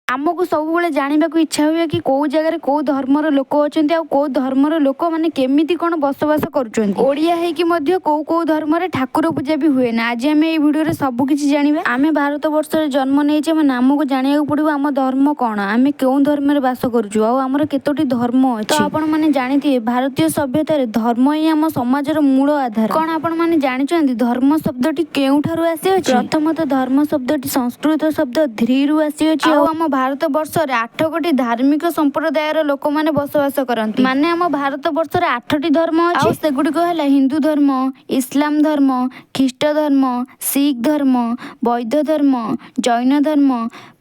ଆମକୁ ସବୁବେଳେ ଜାଣିବାକୁ ଇଚ୍ଛା ହୁଏ କି କେଉଁ ଜାଗାରେ କେଉଁ ଧର୍ମର ଲୋକ ଅଛନ୍ତି ଆଉ କେଉଁ ଧର୍ମର ଲୋକମାନେ କେମିତି କ'ଣ ବସବାସ କରୁଛନ୍ତି। ଓଡ଼ିଆ ହେଇକି ମଧ୍ୟ କେଉଁ କେଉଁ ଧର୍ମରେ ଠାକୁର ପୂଜା ବି ହୁଏ ନା। ଆଜି ଆମେ ଏଇ ଭିଡ଼ିଓରେ ସବୁ କିଛି ଜାଣିବା। ଆମେ ଭାରତ ବର୍ଷରେ ଜନ୍ମ ନେଇଛେ ମାନେ ଆମକୁ ଜାଣିବାକୁ ପଡ଼ିବ ଆମ ଧର୍ମ କ'ଣ, ଆମେ କେଉଁ ଧର୍ମରେ ବାସ କରୁଛୁ ଆଉ ଆମର କେତୋଟି ଧର୍ମ ଅଛି। ତ ଆପଣମାନେ ଜାଣିଥିବେ, ଭାରତୀୟ ସଭ୍ୟତାରେ ଧର୍ମ ହିଁ ଆମ ସମାଜର ମୂଳ ଆଧାର। କ'ଣ ଆପଣମାନେ ଜାଣିଛନ୍ତି, ଧର୍ମ ଶବ୍ଦଟି କେଉଁଠାରୁ ଆସିଅଛି? ପ୍ରଥମତଃ, ଧର୍ମ ଶବ୍ଦଟି ସଂସ୍କୃତ ଶବ୍ଦ ଧ୍ରିରୁ ଆସିଅଛି। ଆଉ ଆମ ଭାରତ ବର୍ଷରେ 8 ଗୋଟି ଧାର୍ମିକ ସମ୍ପ୍ରଦାୟର ଲୋକମାନେ ବସବାସ କରନ୍ତି। ମାନେ ଆମ ଭାରତ ବର୍ଷରେ ଆଠଟି ଧର୍ମ ଅଛି ଆଉ ସେଗୁଡ଼ିକ ହେଲା ହିନ୍ଦୁ ଧର୍ମ, ଇସଲାମ ଧର୍ମ, ଖ୍ରୀଷ୍ଟ ଧର୍ମ, ଶିଖ ଧର୍ମ, ବୌଦ୍ଧ ଧର୍ମ, ଜୈନ ଧର୍ମ,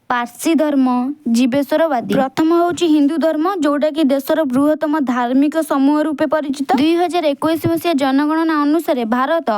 ପାର୍ସୀ ଧର୍ମ, ଜୀବେଶ୍ୱରବାଦୀ। ପ୍ରଥମ ହେଉଛି ହିନ୍ଦୁ ଧର୍ମ, ଯୋଉଟା କି ଦେଶର ବୃହତ୍ତମ ଧାର୍ମିକ ସମୂହ ରୂପେ ପରିଚିତ। 2021 ମସିହା ଜନଗଣନା ଅନୁସାରେ ଭାରତ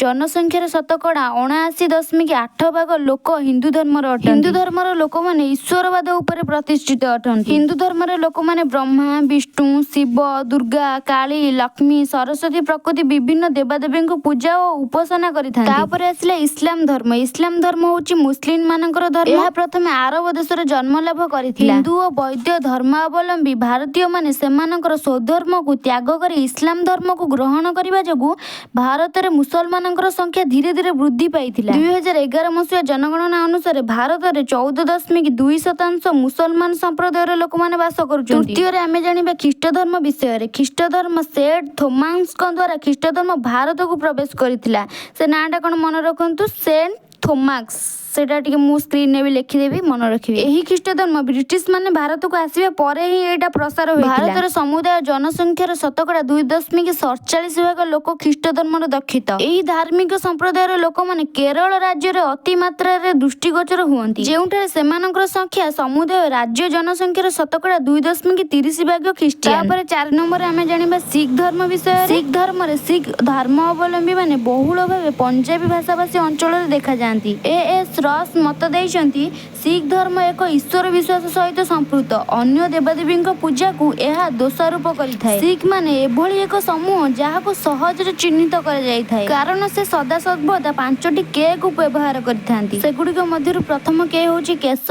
ଜନସଂଖ୍ୟାର ଶତକଡ଼ା 79.8 ଭାଗ ଲୋକ ହିନ୍ଦୁ ଧର୍ମର ଅଟନ୍ତି। ହିନ୍ଦୁ ଧର୍ମର ଲୋକମାନେ ଈଶ୍ୱରବାଦ ଉପରେ ପ୍ରତିଷ୍ଠିତ ଅଟନ୍ତି। ହିନ୍ଦୁ ଧର୍ମର ଲୋକମାନେ ବ୍ରହ୍ମା, ବିଷ୍ଣୁ, ଶିବ, ଦୁର୍ଗା, କାଳୀ, ଲକ୍ଷ୍ମୀ, ସରସ୍ୱତୀ ପ୍ରଭୃତି ବିଭିନ୍ନ ଦେବାଦେବୀଙ୍କୁ ପୂଜା ଓ ଉପାସନା କରିଥାନ୍ତି। ତାପରେ ଆସିଲା ଇସଲାମ ଧର୍ମ। ଇସଲାମ ଧର୍ମ ହେଉଛି ମୁସଲିମ ମାନଙ୍କର ଧର୍ମ। ଏହା ପ୍ରଥମେ ଆରବ ଦେଶରେ ଜନ୍ମ ଲାଭ କରିଥିଲା। ହିନ୍ଦୁ ଓ ବୌଦ୍ଧ ଧର୍ମାବଲମ୍ବୀ ଭାରତୀୟମାନେ ସେମାନଙ୍କର ସ୍ୱଧର୍ମକୁ ତ୍ୟାଗ କରି ଇସଲାମ ଧର୍ମକୁ ଗ୍ରହଣ କରିବା ଯୋଗୁଁ ଭାରତରେ ମୁସଲମାନଙ୍କର ସଂଖ୍ୟା ଧୀରେ ଧୀରେ ବୃଦ୍ଧି ପାଇଥିଲା। 2011 ମସିହା ଜନଗଣନା ଅନୁସାରେ ଭାରତରେ 14.2% ମୁସଲମାନ ସମ୍ପ୍ରଦାୟର ଲୋକମାନେ ବାସ କରୁଛନ୍ତି। ତୃତୀୟରେ ଆମେ ଜାଣିବା ଖ୍ରୀଷ୍ଟ ଧର୍ମ ବିଷୟରେ। ଖ୍ରୀଷ୍ଟ ଧର୍ମ ସେଣ୍ଟ ଥୋମାସଙ୍କ ଦ୍ୱାରା ଖ୍ରୀଷ୍ଟ ଧର୍ମ ଭାରତକୁ ପ୍ରବେଶ କରିଥିଲା। ସେ ନାଁଟା କ'ଣ ମନେ ରଖନ୍ତୁ, ସେଣ୍ଟ ଥୋମାକ୍ସ। ସେଇଟା ଟିକେ ମୁଁ ସ୍କ୍ରିନରେ ବି ଲେଖିଦେବି, ମନେ ରଖିବେ। ଏହି ଖ୍ରୀଷ୍ଟ ଧର୍ମ ବ୍ରିଟିଶ ମାନେ ଭାରତକୁ ଆସିବା ପରେ ହିଁ ଏଇଟା ପ୍ରସାର ହୋଇଥିଲା। ଭାରତର ସମୁଦାୟ ଜନସଂଖ୍ୟାର ଶତକଡ଼ା 2.47 ଭାଗ ଲୋକ ଖ୍ରୀଷ୍ଟ ଧର୍ମର ଦୀକ୍ଷିତ। ଏହି ଧାର୍ମିକ ସମ୍ପ୍ରଦାୟର ଲୋକମାନେ କେରଳ ରାଜ୍ୟରେ ଅତି ମାତ୍ରାରେ ଦୃଷ୍ଟିଗୋଚର ହୁଅନ୍ତି, ଯେଉଁଠାରେ ସେମାନଙ୍କର ସଂଖ୍ୟା ସମୁଦାୟ ରାଜ୍ୟ ଜନସଂଖ୍ୟାର ଶତକଡ଼ା 2.30 ଭାଗ ଖ୍ରୀଷ୍ଟିଆନ। ତାପରେ ଚାରି ନମ୍ବରରେ ଆମେ ଜାଣିବା ଶିଖ ଧର୍ମ ବିଷୟରେ। ଶିଖ ଧର୍ମରେ ଶିଖ ଧର୍ମ ଅବଲମ୍ବୀ ମାନେ ବହୁଳ ଭାବେ ପଞ୍ଜାବୀ ଭାଷାଭାଷୀ ଅଞ୍ଚଳରେ ଦେଖାଯାଆନ୍ତି। ଏ ଏସ୍ ରସ୍ ମତ ଦେଇଛନ୍ତି, ଶିଖ ଧର୍ମ ଏକ ଈଶ୍ୱର ବିଶ୍ୱାସ ସହିତ ସମ୍ପୃକ୍ତ। ଅନ୍ୟ ଦେବାଦେବୀଙ୍କ ପୂଜାକୁ ଏହା ଦୋଷାରୋପ କରିଥାଏ। ଶିଖ ମାନେ ଏଭଳି ଏକ ସମୂହ ଯାହାକୁ ସହଜରେ ଚିହ୍ନିତ କରାଯାଇଥାଏ, କାରଣ ସେ ସଦାସର୍ବଦା ପାଞ୍ଚଟି କେ କୁ ବ୍ୟବହାର କରିଥାନ୍ତି। ସେଗୁଡ଼ିକ ମଧ୍ୟରୁ ପ୍ରଥମ କେ ହେଉଛି କେଶ,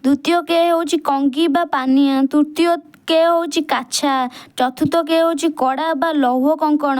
ଦ୍ୱିତୀୟ କେ ହେଉଛି କଙ୍ଗି ବା ପାନିଆ, ତୃତୀୟ କେ ହେଉଛି କାଛା, ଚତୁର୍ଥ କେ ହେଉଛି କଡ଼ା ବା ଲୌହ କଙ୍କଣ,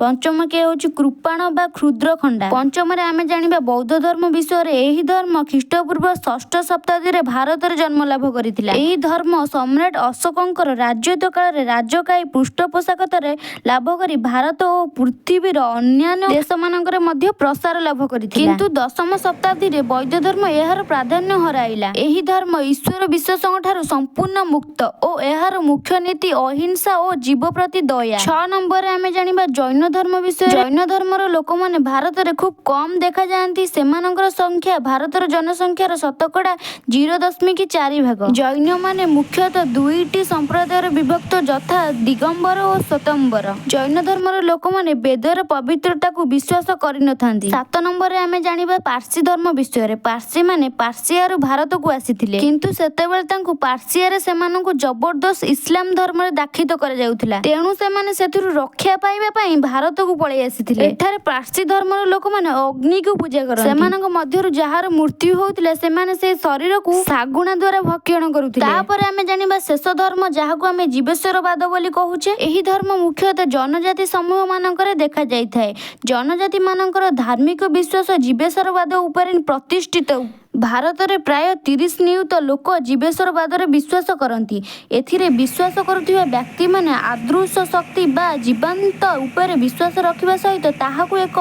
ପଞ୍ଚମ କେ ହେଉଛି କୃପାଣ ବା କ୍ଷୁଦ୍ର ଖଣ୍ଡା। ପଞ୍ଚମରେ ଆମେ ଜାଣିବା ବୌଦ୍ଧ ଧର୍ମ ବିଷୟରେ। ଏହି ଧର୍ମ ଖ୍ରୀଷ୍ଟପୂର୍ବ ଷଷ୍ଠ ଶତାବ୍ଦୀରେ ଭାରତରେ ଜନ୍ମ ଲାଭ କରିଥିଲା। ଏହି ଧର୍ମ ସମ୍ରାଟ ଅଶୋକଙ୍କର ରାଜତ୍ୱ କାଳରେ ରାଜକାୟୀ ପୃଷ୍ଠପୋଷକତାରେ ଲାଭ କରି ଭାରତ ଓ ପୃଥିବୀର ଅନ୍ୟାନ୍ୟ ଦେଶମାନଙ୍କରେ ମଧ୍ୟ ପ୍ରସାର ଲାଭ କରିଥିଲା। କିନ୍ତୁ ଦଶମ ଶତାବ୍ଦୀରେ ବୌଦ୍ଧ ଧର୍ମ ଏହାର ପ୍ରାଧାନ୍ୟ ହରାଇଲା। ଏହି ଧର୍ମ ଈଶ୍ୱର ବିଶ୍ୱାସଙ୍କ ଠାରୁ ସମ୍ପୂର୍ଣ୍ଣ ମୁକ୍ତ ଓ ଏହାର ମୁଖ୍ୟ ନୀତି ଅହିଂସା ଓ ଜୀବ ପ୍ରତି ଦୟା। ଛଅ ନମ୍ବରରେ ଆମେ ଜାଣିବା ଜୈନ ଧର୍ମ ବିଷୟରେ। ଜୈନ ଧର୍ମର ଲୋକମାନେ ଭାରତରେ ଖୁବ୍ କମ୍ ଦେଖାଯାଆନ୍ତି। ସେମାନଙ୍କର ସଂଖ୍ୟା ଭାରତର ଜନସଂଖ୍ୟାର ଶତକଡ଼ା 0.4 ଭାଗ। ଜୈନମାନେ ମୁଖ୍ୟତଃ ଦୁଇଟି ସମ୍ପ୍ରଦାୟରେ ବିଭକ୍ତ, ଯଥା ଦିଗମ୍ବର ଓ ଶ୍ୱେତମ୍ବର। ଜୈନ ଧର୍ମର ଲୋକମାନେ ବେଦର ପବିତ୍ରତାକୁ ବିଶ୍ୱାସ କରିନଥାନ୍ତି। ସାତ ନମ୍ବରରେ ଆମେ ଜାଣିବା ପାର୍ସୀ ଧର୍ମ ବିଷୟରେ। ପାର୍ସୀମାନେ ପାର୍ସିଆରୁ ଭାରତକୁ ଆସିଥିଲେ, କିନ୍ତୁ ସେତେବେଳେ ତାଙ୍କୁ ପାର୍ସିଆରେ ସେମାନଙ୍କୁ ଜବରଦସ୍ତ ଇସଲାମ ଧର୍ମରେ ଦାଖିତ କରାଯାଉଥିଲା। ତେଣୁ ସେମାନେ ସେଥିରୁ ରକ୍ଷା ପାଇବା ପାଇଁ ଭାରତକୁ ପଳେଇ ଆସିଥିଲେ। ଏଠାରେ ପାର୍ସୀ ଧର୍ମର ଲୋକମାନେ ଅଗ୍ନିକୁ ପୂଜା କରନ୍ତି। ସେମାନଙ୍କ ମଧ୍ୟରୁ ଯାହାର ମୃତ୍ୟୁ ହେଉଥିଲା, ସେମାନେ ସେ ଶରୀରକୁ ଶାଗୁଣା ଦ୍ୱାରା ଭକ୍ଷଣ କରୁଥିଲେ। ତାପରେ ଆମେ ଜାଣିବା ଶେଷ ଧର୍ମ, ଯାହାକୁ ଆମେ ଜୀବେଶ୍ୱରବାଦ ବୋଲି କହୁଛେ। ଏହି ଧର୍ମ ମୁଖ୍ୟତଃ ଜନଜାତି ସମୂହ ମାନଙ୍କରେ ଦେଖାଯାଇଥାଏ। ଜନଜାତି ମାନଙ୍କର ଧାର୍ମିକ ବିଶ୍ୱାସ ଜୀବେଶ୍ୱରବାଦ ଉପରେ ପ୍ରତିଷ୍ଠିତ। ଭାରତରେ ପ୍ରାୟ 30 ନିୟୁତ ଲୋକ ଜୀବେଶ୍ୱରବାଦରେ ବିଶ୍ୱାସ କରନ୍ତି। ଏଥିରେ ବିଶ୍ୱାସ କରୁଥିବା ବ୍ୟକ୍ତିମାନେ ଅଦୃଶ୍ୟ ଶକ୍ତି ବା ଜୀବାନ୍ତ ଉପରେ ବିଶ୍ୱାସ ରଖିବା ସହିତ ତାହାକୁ ଏକ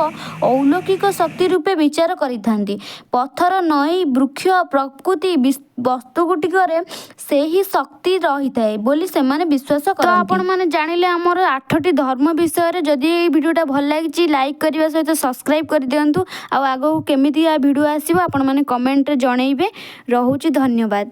ଅଲୌକିକ ଶକ୍ତି ରୂପେ ବିଚାର କରିଥାନ୍ତି। ପଥର, ନଈ, ବୃକ୍ଷ, ପ୍ରକୃତି ବସ୍ତୁଗୁଡ଼ିକରେ ସେହି ଶକ୍ତି ରହିଥାଏ ବୋଲି ସେମାନେ ବିଶ୍ୱାସ କରନ୍ତି। ତ ଆପଣମାନେ ଜାଣିଲେ ଆମର ଆଠଟି ଧର୍ମ ବିଷୟରେ। ଯଦି ଏଇ ଭିଡ଼ିଓଟା ଭଲ ଲାଗିଛି, ଲାଇକ୍ କରିବା ସହିତ ସବସ୍କ୍ରାଇବ୍ କରିଦିଅନ୍ତୁ। ଆଉ ଆଗକୁ କେମିତି ଭିଡ଼ିଓ ଆସିବ, ଆପଣମାନେ କମେଣ୍ଟରେ ଜଣେଇବେ। ରହୁଛି, ଧନ୍ୟବାଦ।